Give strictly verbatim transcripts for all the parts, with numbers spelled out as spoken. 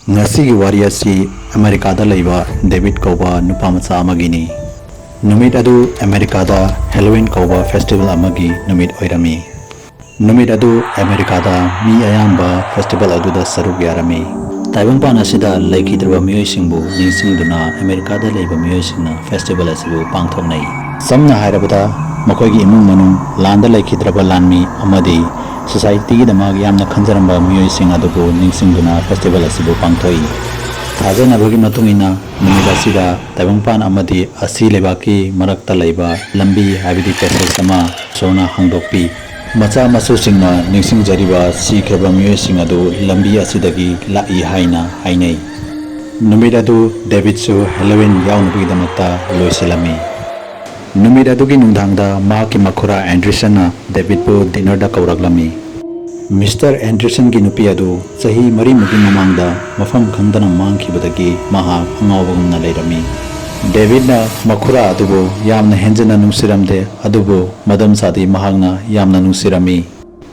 ꯉꯁꯤꯒꯤ ꯋꯥꯔꯤ ꯑꯁꯤ ꯑꯃꯦꯔꯤꯀꯥꯗ ꯂꯩꯕ ꯗꯦꯕꯤꯠ ꯀꯧꯕ ꯅꯨꯄꯥ ꯃꯆꯥ ꯑꯃꯒꯤꯅꯤ꯫ ꯅꯨꯃꯤꯠ ꯑꯗꯨ ꯑꯃꯦꯔꯤꯀꯥꯗ ꯍꯦꯂꯣꯋꯤꯟ ꯀꯧꯕ ꯐꯦꯁꯇꯤꯚꯦꯜ ꯑꯃꯒꯤ ꯅꯨꯃꯤꯠ ꯑꯣꯏꯔꯝꯃꯤ꯫ ꯅꯨꯃꯤꯠ ꯑꯗꯨ ꯑꯃꯦꯔꯤꯀꯥꯗ ꯃꯤ ꯑꯌꯥꯝꯕ ꯐꯦꯁꯇꯤꯚꯦꯜ ꯑꯗꯨꯗ ꯁꯔꯨꯛ ꯌꯥꯔꯝꯃꯤ꯫ ꯇꯥꯏꯕꯪꯄꯥꯟ ꯑꯁꯤꯗ ꯂꯩꯈꯤꯗ꯭ꯔꯕ ꯃꯤꯑꯣꯏꯁꯤꯡꯕꯨ ꯅꯤꯡꯁꯤꯡꯗꯨꯅ ꯑꯃꯦꯔꯤꯀꯥꯗ ꯂꯩꯕ ꯃꯤꯑꯣꯏꯁꯤꯡꯅ ꯐꯦꯁꯇꯤꯚꯦꯜ ꯑꯁꯤꯕꯨ ꯄꯥꯡꯊꯣꯛꯅꯩ꯫ ꯁꯝꯅ ꯍꯥꯏꯔꯕꯗ, ꯃꯈꯣꯏꯒꯤ ꯏꯃꯨꯡ ꯃꯅꯨꯡ, ꯂꯥꯟꯗ ꯂꯩꯈꯤꯗ꯭ꯔꯕ ꯂꯥꯟꯃꯤ ꯑꯃꯗꯤ ꯁꯣꯁꯥꯏꯇꯤꯒꯤꯗꯃꯛ ꯌꯥꯝꯅ ꯈꯟꯖꯔꯝꯕ ꯃꯤꯑꯣꯏꯁꯤꯡ ꯑꯗꯨꯕꯨ ꯅꯤꯡꯁꯤꯡꯗꯨꯅ ꯐꯦꯁꯇꯤꯚꯦꯜ ꯑꯁꯤꯕꯨ ꯄꯥꯡꯊꯣꯛꯏ꯫ ꯊꯥꯖꯅꯕꯒꯤ ꯃꯇꯨꯡ ꯏꯟꯅ, ꯅꯨꯃꯤꯠ ꯑꯁꯤꯗ ꯇꯥꯏꯕꯪꯄꯥꯟ ꯑꯃꯗꯤ ꯑꯁꯤ ꯂꯩꯕꯥꯛꯀꯤ ꯃꯔꯛꯇ ꯂꯩꯕ ꯂꯝꯕꯤ, ꯍꯥꯏꯕꯗꯤ ꯄꯦꯁꯦꯖ ꯑꯃ ꯏꯁꯣꯔꯅ ꯍꯥꯡꯗꯣꯛꯄꯤ꯫ ꯃꯆꯥ ꯃꯁꯨꯁꯤꯡꯅ ꯅꯤꯡꯁꯤꯡꯖꯔꯤꯕ ꯁꯤꯈ꯭ꯔꯕ ꯃꯤꯑꯣꯏꯁꯤꯡ ꯑꯗꯨ ꯂꯝꯕꯤ ꯑꯁꯤꯗꯒꯤ ꯂꯥꯛꯏ ꯍꯥꯏꯅ ꯍꯥꯏꯅꯩ꯫ ꯅꯨꯃꯤꯠ ꯑꯗꯨ ꯗꯦꯕꯤꯠꯁꯨ ꯍꯦꯂꯣꯋꯤꯟ ꯌꯥꯎꯅꯕꯒꯤꯗꯃꯛꯇ ꯂꯣꯏꯁꯤꯜꯂꯝꯃꯤ꯫ ꯅꯨꯃꯤꯠ ꯑꯗꯨꯒꯤ ꯅꯨꯡꯗꯥꯡꯗ ꯃꯍꯥꯛꯀꯤ ꯃꯈꯨꯔꯥ ꯑꯦꯟꯗ꯭ꯔꯤꯁꯟꯅ ꯗꯦꯕꯤꯠꯄꯨ ꯗꯤꯅꯔꯗ ꯀꯧꯔꯛꯂꯝꯃꯤ꯫ ꯃꯤꯁꯇꯔ ꯑꯦꯟꯗ꯭ꯔꯤꯁꯟꯒꯤ ꯅꯨꯄꯤ ꯑꯗꯨ ꯆꯍꯤ ꯃꯔꯤꯃꯨꯛꯀꯤ ꯃꯃꯥꯡꯗ ꯃꯐꯝ ꯈꯪꯗꯅ ꯃꯥꯡꯈꯤꯕꯗꯒꯤ ꯃꯍꯥꯛ ꯑꯉꯥꯎꯕꯒꯨꯝꯅ ꯂꯩꯔꯝꯃꯤ꯫ ꯗꯦꯕꯤꯠꯅ ꯃꯈꯨꯔꯥ ꯑꯗꯨꯕꯨ ꯌꯥꯝꯅ ꯍꯦꯟꯖꯤꯟꯅ ꯅꯨꯡꯁꯤꯔꯝꯗꯦ, ꯑꯗꯨꯕꯨ ꯃꯗꯝꯁꯥꯗꯤ ꯃꯍꯥꯛꯅ ꯌꯥꯝꯅ ꯅꯨꯡꯁꯤꯔꯝꯃꯤ꯫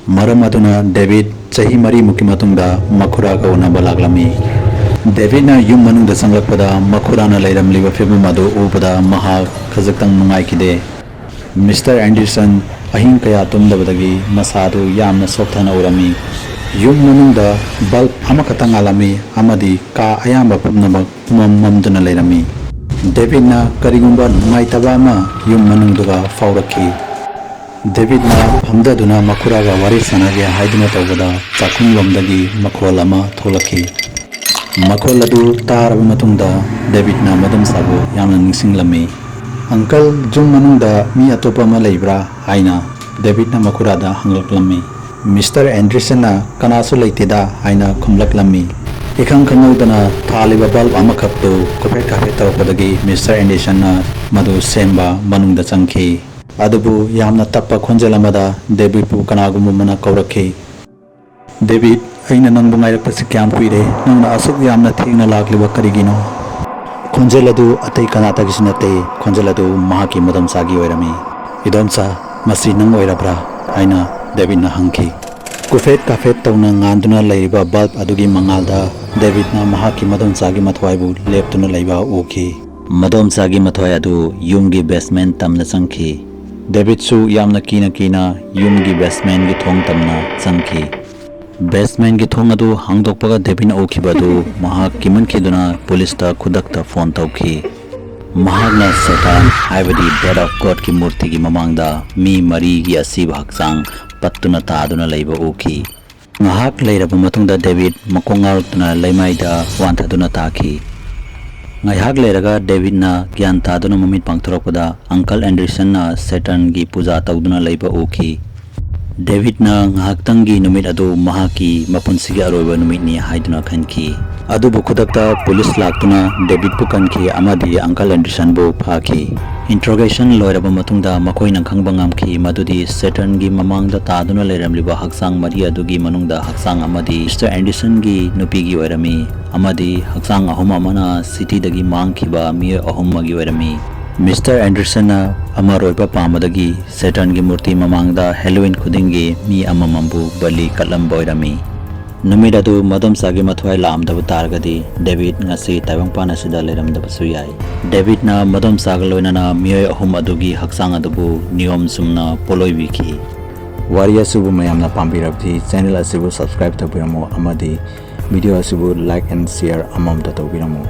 ꯃꯔꯝ ꯑꯗꯨꯅ ꯗꯦꯕꯤꯠ ꯆꯍꯤ ꯃꯔꯤꯃꯨꯛꯀꯤ ꯃꯇꯨꯡꯗ ꯃꯈꯨꯔꯥꯒ ꯎꯅꯕ ꯂꯥꯛꯂꯝꯃꯤ꯫ ꯗꯦꯕꯤꯠꯅ ꯌꯨꯝ ꯃꯅꯨꯡꯗ ꯆꯪꯂꯛꯄꯗ ꯃꯈꯨꯔꯥꯅ ꯂꯩꯔꯝꯂꯤꯕ ꯐꯤꯕꯝ ꯑꯗꯨ ꯎꯕꯗ ꯃꯍꯥꯛ ꯈꯖꯤꯛꯇꯪ ꯅꯨꯡꯉꯥꯏꯈꯤꯗꯦ꯫ ꯃꯤꯁꯇꯔ ꯑꯦꯟꯗꯔꯁꯟ ꯑꯍꯤꯡ ꯀꯌꯥ ꯇꯨꯝꯗꯕꯗꯒꯤ ꯃꯁꯥꯗꯨ ꯌꯥꯝꯅ ꯁꯣꯛꯊꯅ ꯎꯔꯝꯃꯤ꯫ ꯌꯨꯝ ꯃꯅꯨꯡꯗ ꯕꯜꯕ ꯑꯃꯈꯛꯇ ꯉꯥꯜꯂꯝꯃꯤ ꯑꯃꯗꯤ ꯀꯥ ꯑꯌꯥꯝꯕ ꯄꯨꯝꯅꯃꯛ ꯄꯨꯝꯃꯝ ꯃꯝꯗꯨꯅ ꯂꯩꯔꯝꯃꯤ꯫ ꯗꯦꯕꯤꯠꯅ ꯀꯔꯤꯒꯨꯝꯕ ꯅꯨꯡꯉꯥꯏꯇꯕ ꯑꯃ ꯌꯨꯝ ꯃꯅꯨꯡꯗꯨꯒ ꯐꯥꯎꯔꯛꯈꯤ꯫ ꯗꯦꯕꯤꯠꯅ ꯐꯝꯊꯗꯨꯅ ꯃꯈꯨꯔꯥꯒ ꯋꯥꯔꯤ ꯁꯥꯟꯅꯒꯦ ꯍꯥꯏꯗꯨꯅ ꯇꯧꯕꯗ ꯆꯥꯛꯈꯨꯝꯂꯣꯝꯗꯒꯤ ꯃꯈꯣꯜ ꯑꯃ ꯊꯣꯛꯂꯛꯈꯤ꯫ ꯃꯈꯣꯜ ꯑꯗꯨ ꯇꯥꯔꯕ ꯃꯇꯨꯡꯗ ꯗꯦꯕꯤꯠꯅ ꯃꯗꯝꯁꯥꯕꯨ ꯌꯥꯝꯅ ꯅꯤꯡꯁꯤꯡꯂꯝꯃꯤ꯫ "ꯑꯪꯀꯜ, ꯌꯨꯝ ꯃꯅꯨꯡꯗ ꯃꯤ ꯑꯇꯣꯞꯄ ꯑꯃ ꯂꯩꯕ꯭ꯔꯥ?" ꯍꯥꯏꯅ ꯗꯦꯕꯤꯠꯅ ꯃꯈꯨꯔꯥꯗ ꯍꯪꯂꯛꯂꯝꯃꯤ꯫ ꯃꯤꯁꯇꯔ ꯑꯦꯟꯗ꯭ꯔꯤꯁꯟꯅ "ꯀꯅꯥꯁꯨ ꯂꯩꯇꯦꯗ" ꯍꯥꯏꯅ ꯈꯨꯝꯂꯛꯂꯝꯃꯤ꯫ ꯏꯈꯪ ꯈꯪꯍꯧꯗꯅ ꯊꯥꯜꯂꯤꯕ ꯕꯜꯕ ꯑꯃꯈꯛꯇꯨ ꯀꯣꯐꯦꯠ ꯀꯥꯐꯦꯠ ꯇꯧꯔꯛꯄꯗꯒꯤ ꯃꯤꯁꯇꯔ ꯑꯦꯟꯗ꯭ꯔꯤꯁꯟꯅ ꯃꯗꯨ ꯁꯦꯝꯕ ꯃꯅꯨꯡꯗ ꯆꯪꯈꯤ꯫ ꯑꯗꯨꯕꯨ ꯌꯥꯝꯅ ꯇꯞꯄ ꯈꯣꯟꯖꯦꯜ ꯑꯃꯗ ꯗꯦꯕꯤꯠꯄꯨ ꯀꯅꯥꯒꯨꯝꯕ ꯑꯃꯅ ꯀꯧꯔꯛꯈꯤ꯫ "ꯗꯦꯕꯤꯠ, ꯑꯩꯅ ꯅꯪꯕꯨ ꯉꯥꯏꯔꯛꯄꯁꯤ ꯀꯌꯥꯝ ꯀꯨꯏꯔꯦ? ꯅꯪꯅ ꯑꯁꯨꯛ ꯌꯥꯝꯅ ꯊꯦꯡꯅ ꯂꯥꯛꯂꯤꯕ ꯀꯔꯤꯒꯤꯅꯣ?" ꯈꯣꯟꯖꯦꯜ ꯑꯗꯨ ꯑꯇꯩ ꯀꯅꯥꯇꯒꯤꯁꯨ ꯅꯠꯇꯦ꯫ ꯈꯣꯟꯖꯦꯜ ꯑꯗꯨ ꯃꯍꯥꯛꯀꯤ ꯃꯗꯣꯝꯆꯥꯒꯤ ꯑꯣꯏꯔꯝꯃꯤ꯫ "ꯏꯗꯣꯝꯆꯥ, ꯃꯁꯤ ꯅꯪ ꯑꯣꯏꯔꯕ꯭ꯔꯥ?" ꯍꯥꯏꯅ ꯗꯦꯕꯤꯠꯅ ꯍꯪꯈꯤ꯫ ꯀꯨꯐꯦꯠ ꯀꯥꯐꯦꯠ ꯇꯧꯅ ꯉꯥꯟꯗꯨꯅ ꯂꯩꯔꯤꯕ bulb ꯑꯗꯨꯒꯤ ꯃꯉꯥꯜꯗ ꯗꯦꯕꯤꯗꯅ ꯃꯍꯥꯛꯀꯤ ꯃꯗꯣꯝꯆꯥꯒꯤ ꯃꯊ꯭ꯋꯥꯏꯕꯨ ꯂꯦꯞꯇꯨꯅ ꯂꯩꯕ ꯎꯈꯤ꯫ ꯃꯗꯣꯝꯆꯥꯒꯤ ꯃꯊ꯭ꯋꯥꯏ ꯑꯗꯨ ꯌꯨꯝꯒꯤ basement ꯇꯝꯅ ꯆꯪꯈꯤ꯫ ꯗꯦꯕꯤꯗꯁꯨ ꯌꯥꯝꯅ ꯀꯤꯅ ꯀꯤꯅ ꯌꯨꯝꯒꯤ basementꯒꯤ ꯊꯣꯡ ꯇꯝꯅ ꯆꯪꯈꯤ꯫ Basementꯒꯤ ꯊꯣꯡ ꯑꯗꯨ ꯍꯥꯡꯗꯣꯛꯄꯒ ꯗꯦꯕꯤꯗꯅ ꯎꯈꯤꯕ ꯑꯗꯨ ꯃꯍꯥꯛ ꯀꯤꯃꯟꯈꯤꯗꯨꯅ ꯄꯨꯂꯤꯁꯇ ꯈꯨꯗꯛꯇ ꯐꯣꯟ ꯇꯧꯈꯤ꯫ ꯃꯍꯥꯛꯅ ꯁꯦꯇꯥꯟ, ꯍꯥꯏꯕꯗꯤ Death of Godꯀꯤ ꯃꯨꯔꯇꯤꯒꯤ ꯃꯃꯥꯡꯗ ꯃꯤ ꯃꯔꯤꯒꯤ ꯑꯁꯤꯕ ꯍꯛꯆꯥꯡ ꯄꯠꯇꯨꯅ ꯇꯥꯗꯨꯅ ꯂꯩꯕ ꯎꯈꯤ꯫ ꯉꯥꯏꯍꯥꯛ ꯂꯩꯔꯕ ꯃꯇꯨꯡꯗ ꯗꯦꯕꯤꯗ ꯃꯀꯣꯛ ꯉꯥꯎꯔꯛꯇꯨꯅ ꯂꯩꯃꯥꯏꯗ ꯋꯥꯟꯊꯗꯨꯅ ꯇꯥꯈꯤ꯫ ꯉꯥꯏꯍꯥꯛ ꯂꯩꯔꯒ ꯗꯦꯕꯤꯗꯅ ꯒ꯭ꯌꯥꯟ ꯇꯥꯗꯨꯅ ꯃꯃꯤꯠ ꯄꯥꯡꯊꯣꯔꯛꯄꯗ ꯑꯪꯀꯜ ꯑꯦꯟꯗꯔꯁꯟꯅ ꯁꯦꯇꯥꯟꯒꯤ ꯄꯨꯖꯥ ꯇꯧꯗꯨꯅ ꯂꯩꯕ ꯎꯈꯤ꯫ ꯗꯦꯕꯤꯗꯅ ꯉꯥꯏꯍꯥꯛꯇꯪꯒꯤ ꯅꯨꯃꯤꯠ ꯑꯗꯨ ꯃꯍꯥꯛꯀꯤ ꯃꯄꯨꯟꯁꯤꯒꯤ ꯑꯔꯣꯏꯕ ꯅꯨꯃꯤꯠꯅꯤ ꯍꯥꯏꯗꯨꯅ ꯈꯟꯈꯤ꯫ ꯑꯗꯨꯕꯨ ꯈꯨꯗꯛꯇ ꯄꯨꯂꯤꯁ ꯂꯥꯛꯇꯨꯅ ꯗꯦꯕꯤꯗꯄꯨ ꯀꯟꯈꯤ ꯑꯃꯗꯤ ꯑꯪꯀꯜ ꯑꯦꯟꯗꯔꯁꯟꯕꯨ ꯐꯥꯈꯤ꯫ Interrogation ꯂꯣꯏꯔꯕ ꯃꯇꯨꯡꯗ ꯃꯈꯣꯏꯅ ꯈꯪꯕ ꯉꯝꯈꯤ ꯃꯗꯨꯗꯤ ꯁꯦꯇꯥꯟꯒꯤ ꯃꯃꯥꯡꯗ ꯇꯥꯗꯨꯅ ꯂꯩꯔꯝꯂꯤꯕ ꯍꯛꯆꯥꯡ ꯃꯔꯤ ꯑꯗꯨꯒꯤ ꯃꯅꯨꯡꯗ ꯍꯛꯆꯥꯡ ꯑꯃꯗꯤ ꯃꯤꯁꯇꯔ ꯑꯦꯟꯗꯔꯁꯟꯒꯤ ꯅꯨꯄꯤꯒꯤ ꯑꯣꯏꯔꯝꯃꯤ ꯑꯃꯗꯤ ꯍꯛꯆꯥꯡ ꯑꯍꯨꯝ ꯑꯃꯅ cityꯗꯒꯤ ꯃꯥꯡꯈꯤꯕ ꯃꯤꯑꯣꯏ ꯑꯍꯨꯝ ꯑꯃꯒꯤ ꯑꯣꯏꯔꯝꯃꯤ꯫ ꯃꯤꯁꯇꯔ ꯑꯦꯟꯗꯔꯁꯟꯅ ꯑꯃꯔꯣꯏꯕ ꯄꯥꯝꯕꯗꯒꯤ ꯁꯦꯇꯥꯟꯒꯤ ꯃꯨꯔꯇꯤ ꯃꯃꯥꯡꯗ Halloween ꯈꯨꯗꯤꯡꯒꯤ ꯃꯤ ꯑꯃꯃꯝꯕꯨ ꯕꯂꯤ ꯀꯠꯂꯝꯕ ꯑꯣꯏꯔꯝꯃꯤ꯫ ꯅꯨꯃꯤꯠ ꯑꯗꯨ ꯃꯗꯣꯝꯆꯥꯒꯤ ꯃꯊ꯭ꯋꯥꯏ ꯂꯥꯛꯑꯝꯗꯕ ꯇꯥꯔꯒꯗꯤ ꯗꯦꯕꯤꯗ ꯉꯁꯤ ꯇꯥꯏꯕꯪꯄꯥꯟ ꯑꯁꯤꯗ ꯂꯩꯔꯝꯗꯕꯁꯨ ꯌꯥꯏ꯫ ꯗꯦꯕꯤꯗꯅ ꯃꯗꯣꯝꯆꯥꯒ ꯂꯣꯏꯅꯅ ꯃꯤꯑꯣꯏ ꯑꯍꯨꯝ ꯑꯗꯨꯒꯤ ꯍꯛꯆꯥꯡ ꯑꯗꯨꯕꯨ ꯅꯤꯌꯣꯝ ꯆꯨꯝꯅ ꯄꯣꯠꯂꯣꯏꯕꯤꯈꯤ꯫ ꯋꯥꯔꯤ ꯑꯁꯤꯕꯨ ꯃꯌꯥꯝꯅ ꯄꯥꯝꯕꯤꯔꯕꯗꯤ channel ꯑꯁꯤꯕꯨ subscribe ꯇꯧꯕꯤꯔꯝꯃꯨ ꯑꯃꯗꯤ video ꯑꯁꯤꯕꯨ like and share ꯑꯃꯃꯝꯇ ꯇꯧꯕꯤꯔꯝꯃꯨ꯫